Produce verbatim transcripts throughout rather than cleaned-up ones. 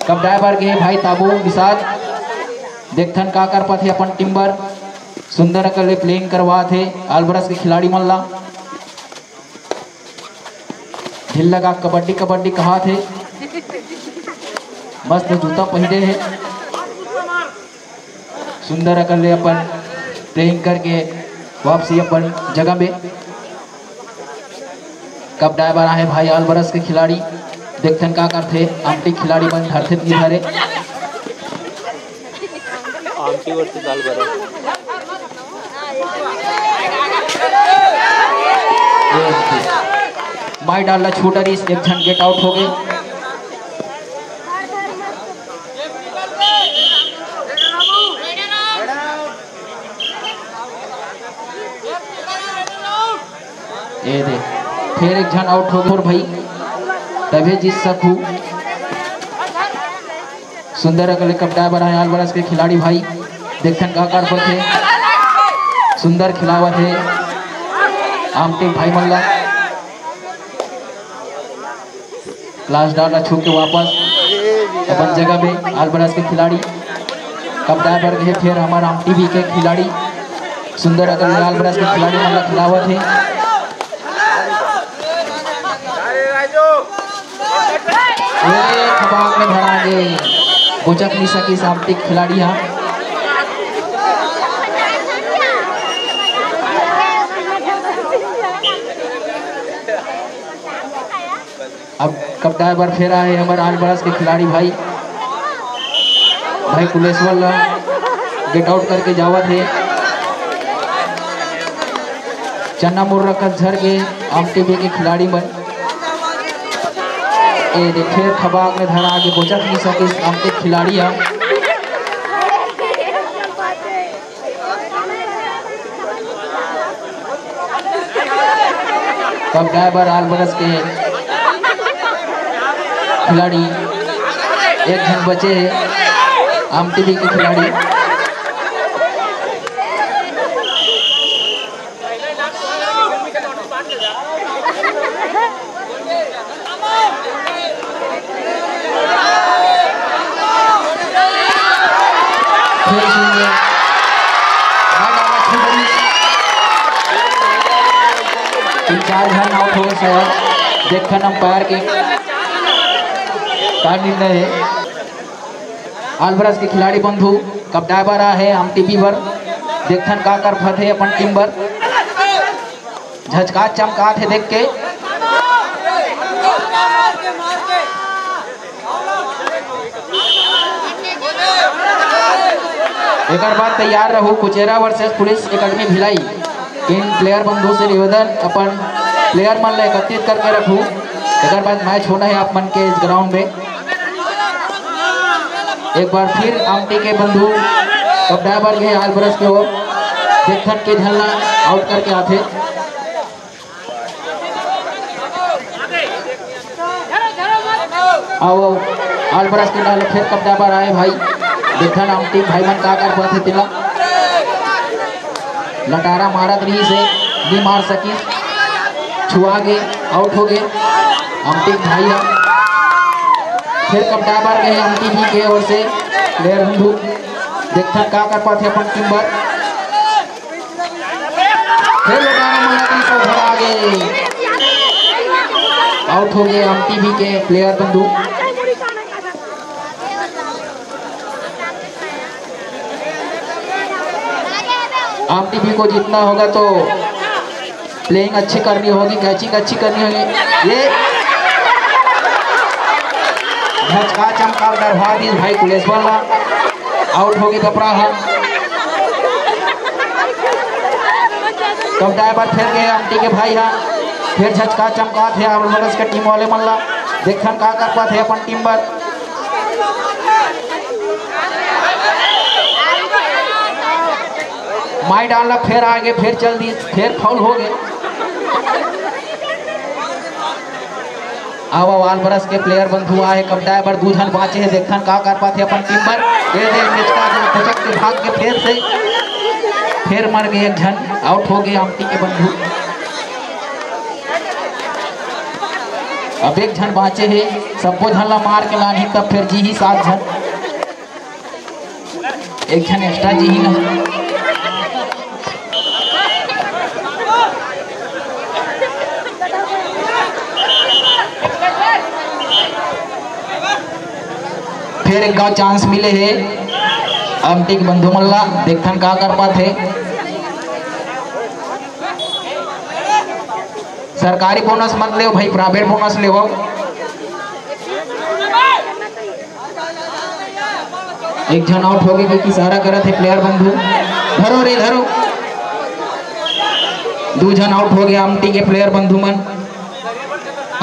कपटाए बर गे भाई ताबू निषाद। देखथन का कर पाथे अपन टीम बर। सुंदर अकन ले प्लेइंग करवात हे आलबरस के खिलाड़ी मन ला। ढिल्ला का कबड्डी कबड्डी कहात हे। मस्त जूता पहिरे हे। सुंदर अकन ले अपन प्लेइंग करके वापसी अपन जगह में। कपटाए बर आहे भाई आलबरस के खिलाड़ी। देखथन का करथे, आमटी खिलाड़ी मन धरथे कि नहीं धरे। आमटी वर्सेस आलबरस। माई डालना छूट रहिस, एक झन गेट आउट हो गे। ए दे, फिर एक झन आउट हो गे भाई, तभे जीत सकू। सुंदर अकन ले कपटाए बर आहे आलबरस के खिलाड़ी भाई। देखथन का कर पाथे। सुंदर खिलावत हे आमटी भाई मन ला। लास्ट डाल ला छू के वापस अपन जगह में आलबरस के खिलाड़ी। कपटाए बर गे फिर हमर आमटी भी के खिलाड़ी। सुंदर अकन ले आलबरस के खिलाड़ी मन ला खिलावत हे। ए, खबाग में धरा गे। बोचक नहीं सकिस आमटी खिलाड़ी हा। अब कपटाए बर फेर आहे हमर आलबरस के खिलाड़ी भाई। भाई कुलेश्वर ला गेट आउट करके जावत हे। चन्ना मुर्रा कस झर के आमटी भी के खिलाड़ी मन। ए दे, फेर खबाग में धरा गे, बोचक नहीं सकिस आमटी खिलाड़ी हा। कपटाए बर आलबरस के खिलाड़ी एक झन बचे हे, आमटी भी के खिलाड़ी। फिर सुनिए। तीन चार झन आउट हो गए शायद। देखथन अंपायर के का निर्णय हे। आलबरस के खिलाड़ी बंधु कपटाए बर आहे आमटी भी बर। देखथन का कर पाथे अपन टीम बर। झचकात चमकात हे देख के। एकर बाद तैयार रहू Kuchera versus police academy Bhilai. इन प्लेयर बंधु से निवेदन, अपन प्लेयर मन ला एकत्रित करके रखू। एकर बाद मैच होना हे आप मन के इस ग्राउंड में। एक बार फिर आमटी के बंधु कपटाए बर गे आलबरस के ओर। देखथन के झन ला आउट करके आथे। आओ, आओ, आलबरस के डाल फेर कपटाए बर आहे भाई। देखथन आमटी भाई मन का कर पाथे तेला। लटारा मारत रहिस हे, नहीं मार सकिस, छुआ गे, आउट हो गे। आमटी भाई ह फेर कपटाए बर गे हे आमटी भी के ओर से। प्लेयर बंधु देखथन का कर पाथे अपन टीम बर। फेर लटारा मारत रहिस हे, धरा गे, आउट हो गे आमटी भी के प्लेयर बंधु। आमटी भी को जीतना होगा तो प्लेइंग अच्छी करनी होगी, कैचिंग अच्छी करनी होगी। ये झचका चमका डरवा दी भाई कुलेश्वर ला। आउट हो गे कपड़ा हा। कपटाए बर फेर गे आमटी के भाई हा। फेर झचका चमकात हे आलबरस के टीम वाले मन ला। देखथन का कर पाथे अपन टीम बर। माई डाल ला फेर आ गे, फेर चल दी, फेर फाउल हो गे। अब आलबरस के प्लेयर बंधु आहे, कपटाए बर दू झन बाँचे हे, देखथन का कर पाथे अपन टीम बर। ए दे, मिचका दे, पचक के भाग के फेर से, फेर मर गे एक झन, आउट हो गे आमटी के बंधु। अब एक झन बाँचे हे, सब्बो झन ला मार के लानही, तब फेर जीही सात झन। एक झन extra जीही ना। फेर एक घांव chance मिले हे अमटी के बंधु मन ला, देखथन का कर पाथे। सरकारी bonus मत लेव भाई, private bonus लेवव। एक झन out होगे, कि इशारा करत हे player बंधु, धरो रे धरो। दू झन out होगे अमटी के player बंधु मन।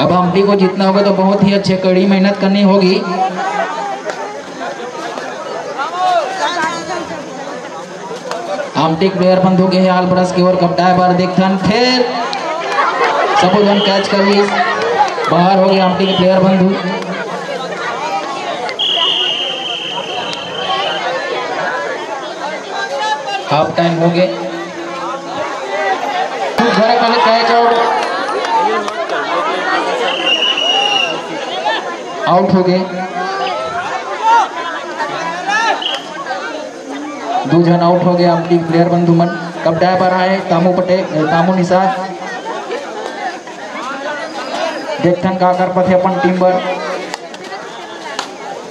अब अमटी को जीतना होगा तो बहुत ही अच्छे कड़ी मेहनत करनी होगी। अमटी के player बंधु के हे all brush के ओर कपटाए बर, देखथन फेर सबो झन catch कर लिस, बाहर होगे अमटी के player बंधु। Half time होगे। सुंदर अकन catch और out होगे। दू झन out होगे अमटी player बंधु मन। कपटाए बर आए तामू पटेल, तामू निषाद। देखथन का कर पाथे अपन team बर।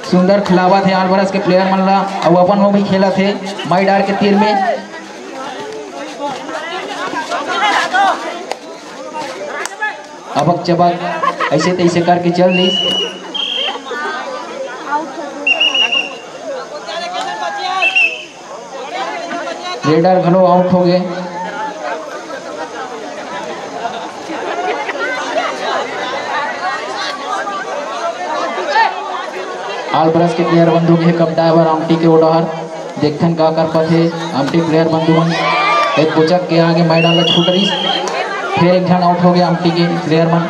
सुंदर खिलावत हे all brush के player मन ला, अउ अपन हो भी खेलत हे माई डार के तीर में। अबक चबक ऐसे तैसे करके चल दिस। रेडर घलो out होगे। All brush के player बंधु के कपटाए बर अमटी के ओर डहर। देखथन का कर पाथे अमटी player बंधु मन। एक कोचक के आगे मैदान ला छूट रहिस, फेर एक झन out होगे अमटी के player मन।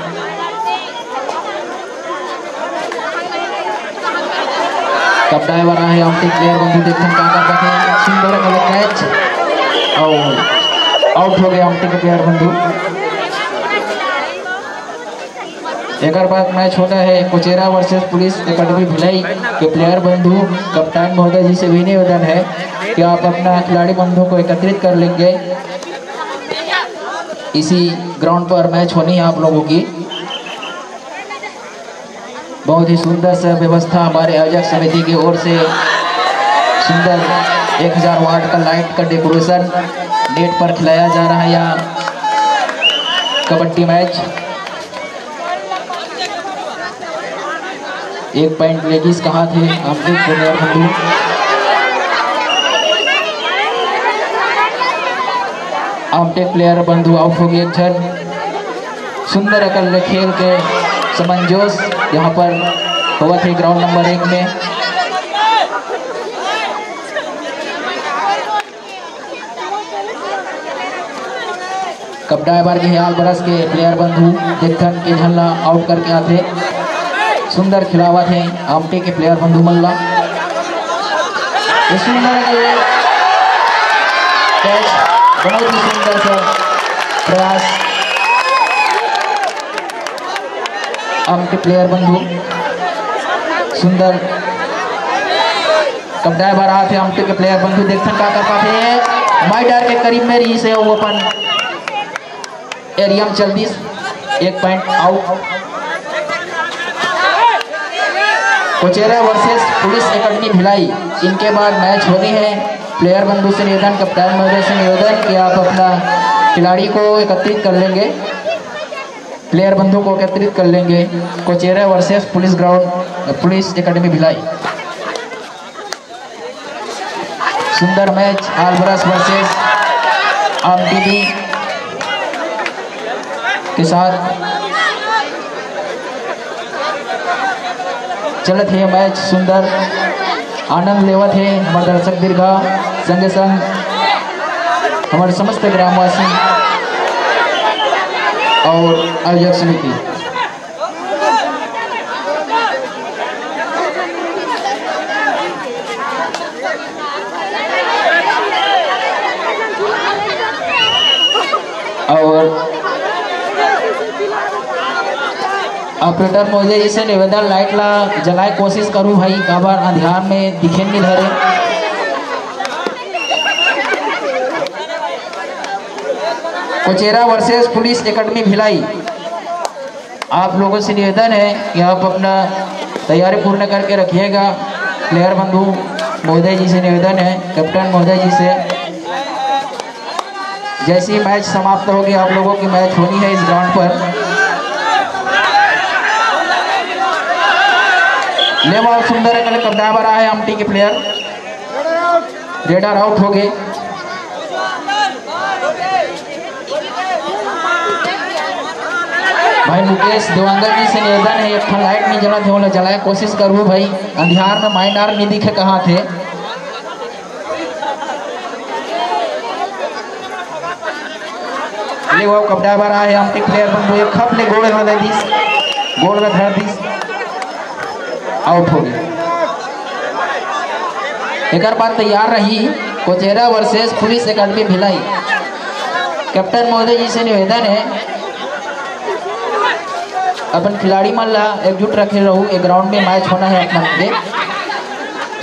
कपटाए बर आए हे अमटी player बंधु, देखथन का कर पाथे। सुंदर गलत catch अउ out होगे अमटी के player बंधु। एकर बाद match होना है कोचेरा versus पुलिस एकेडमी भिलाई के player बंधु। कप्तान महोदय जी से भी निवेदन है कि आप अपना खिलाड़ी बंधु को एकत्रित कर लेंगे। इसी ground पर match होनी है आप लोगों की। बहुत ही सुंदर सा व्यवस्था हमारे आयोजक समिति की ओर से, सुंदर एक हज़ार watt का light का decoration, net पर खिलाया जा रहा है यहाँ कबड्डी match। एक point लेगिस कहाथे अमटेक player बंधु। अमटेक player बंधु out होगे एक झन। सुंदर अकन ले खेल के समंजोस यहाँ पर होवत हे ground number एक में। कपटाए बर गे हे आलबरस के player बंधु, देखथन के झन ला out करके आथे। सुंदर खिलावत हे अमटेक के player बंधु मन ला। ये सुंदर catch, बहुत ही सुंदर सा प्रयास। अमटेक player बंधु सुंदर कपटाए बर आथे, अमटेक के player बंधु, देखथन का कर पाथे। माई डार के करीब में रहिस हे, वो अपन area में चल दिस। एक point out। कोचेरा versus police academy Bhilai, इनके बाद match होनी है। Player बंधु से निवेदन, कप्तान महोदय से निवेदन कि आप अपना खिलाड़ी को एकत्रित कर लेंगे, player बंधु को एकत्रित कर लेंगे। कोचेरा versus police ground, police academy Bhilai. सुंदर match, आलबरस versus आमटीबी के साथ चलत हे match। सुंदर आनंद लेवत हे हमर दर्शक दीर्घा, संगे संग हमर समस्त ग्रामवासी और आयोजक समिति। और ऑपरेटर महोदय जी से निवेदन, लाइट ला जलाए कोशिश करू भाई, काबर अंधियार में दिखे नहीं धरे। कोचेरा वर्सेस पुलिस एकेडमी भिलाई, आप लोगों से निवेदन है कि आप अपना तैयारी पूर्ण करके रखिएगा। प्लेयर बंधु महोदय जी से निवेदन है, कैप्टन महोदय जी से, जैसे ही मैच समाप्त होगी, आप लोगों की मैच होनी है इस ग्राउंड पर। ले बॉल सुंदर है, कल कब डाबर आए आमटी के प्लेयर, रेडर आउट हो गए। भाई मुकेश देवांगन जी से निवेदन है, एक ठन लाइट नहीं जलत है, ओला जलाए कोशिश करबो भाई, अंधियार में माइनर नहीं दिखे कहाँ थे। ले वो कपड़ा भरा है, आमटी प्लेयर बंधु एक खप ले गोड़ में दे दिस, गोड़ में धर दिस, आउट हो गए। एकर बाद तैयार रही Kochera versus police academy Bhilai. Captain महोदय जी से निवेदन है, अपन खिलाड़ी मन ला एकजुट रखे रहू। एक ग्राउंड में मैच होना है अपन के।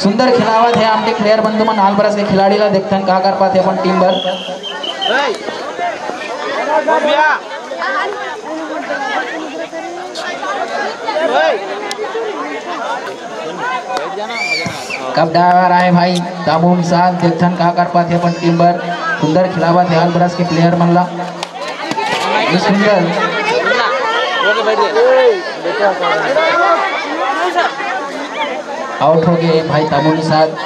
सुंदर खिलावत है आमटी प्लेयर बंधु मन, आलबरस के खिलाड़ी ला देखथन का कर पाथे अपन टीम बर। कब डावर आए भाई, तामू निषाद, देखथन का कर पाथे अपन टीम बर। सुंदर खिलावत है आलबरस के प्लेयर मन ला। ये सुंदर आउट हो गए भाई तामू निषाद।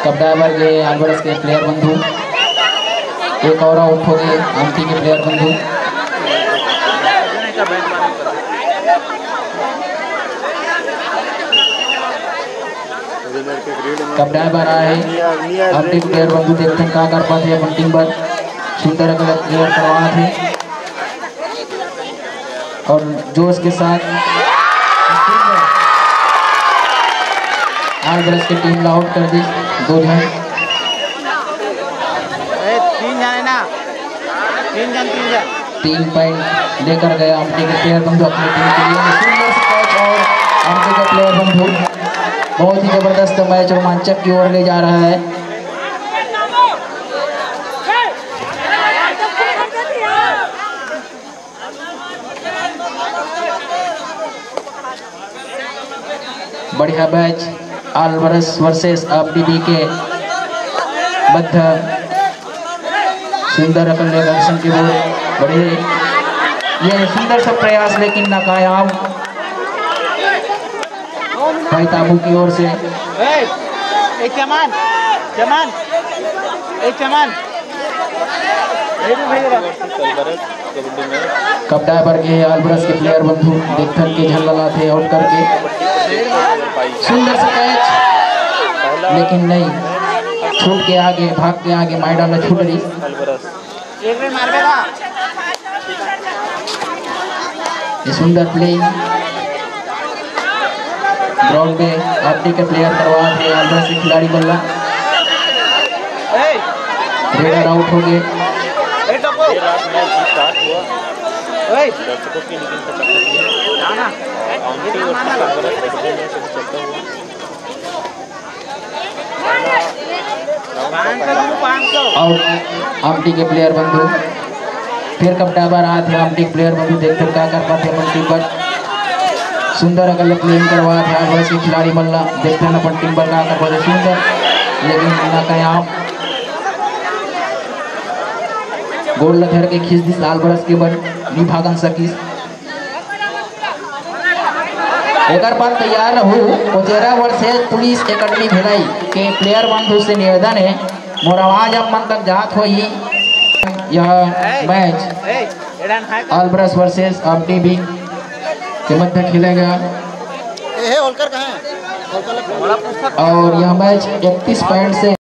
कब डावर गए आलबरस के प्लेयर बंधु, एक और आउट हो गए आमटी के प्लेयर बंधु। कब डाबर आए, आमटी के प्लेयर बंधु देखथन का कर पाथे अपन टीम बर। सुंदर अकल प्लेयर करवाथे और जोश के साथ आलबरस के टीम ला आउट कर दी। दो झन, ए, तीन झन है ना, तीन झन, तीन झन। तीन पॉइंट लेकर गया आमटी के प्लेयर बंधु अपनी टीम के लिए। सुंदर सा कैच और आमटी का प्लेयर बंधु, बहुत ही जबरदस्त मैच रोमांचक की ओर ले जा रहा है। बढ़िया मैच, आलबरस वर्सेस आमटी के मध्य। सुंदर अपन ले दर्शन के बहुत बढ़िया, ये सुंदर सा प्रयास लेकिन नाकायाब। भाई ताबू की ओर से ए, ए, चमन, चमन, ए, चमन। ए, भी भेज रहा। कब डाबर के आलबरस के प्लेयर बंधु देखथन के झन ललाथे आउट करके। सुंदर सा कैच, लेकिन नहीं, छूट के आगे, भाग के आगे माइडा में छूट रही। एक भी मार देगा। ये सुंदर प्ले ग्राउंड में आमटी के प्लेयर करवा थे आलबरस के खिलाड़ी बल्ला। रेडर आउट हो गए। देर रात मैच स्टार्ट हुआ। दर्शकों की लेकिन खचाखच नहीं। और आमटी वर्सेस आलबरस के बीच में चलता हुआ। आउट आमटी के प्लेयर बंधु, फिर कब डाबर आथे आमटी के प्लेयर बंधु, देखथन का कर पाथे अपन टीम बर। सुंदर अकल प्लेइंग करवाथे आलबरस के खिलाड़ी मन ला, देखथन अपन टीम बर का कर पाथे। सुंदर लेकिन नाकायाब, गोल ला धर के खींच दिस आलबरस के बर, नी भागन सकिस। एकर बाद तैयार रहू कोचेरा वर्सेस पुलिस एकेडमी भिलाई के प्लेयर बंधु से निवेदन है, मोर आवाज आप मन तक जात होही। यह मैच आलबरस वर्सेस आमटी विंग के मध्य खेला गया। ए, हे, होलकर कहाँ है? होलकर लग- और यह मैच इकतीस पॉइंट से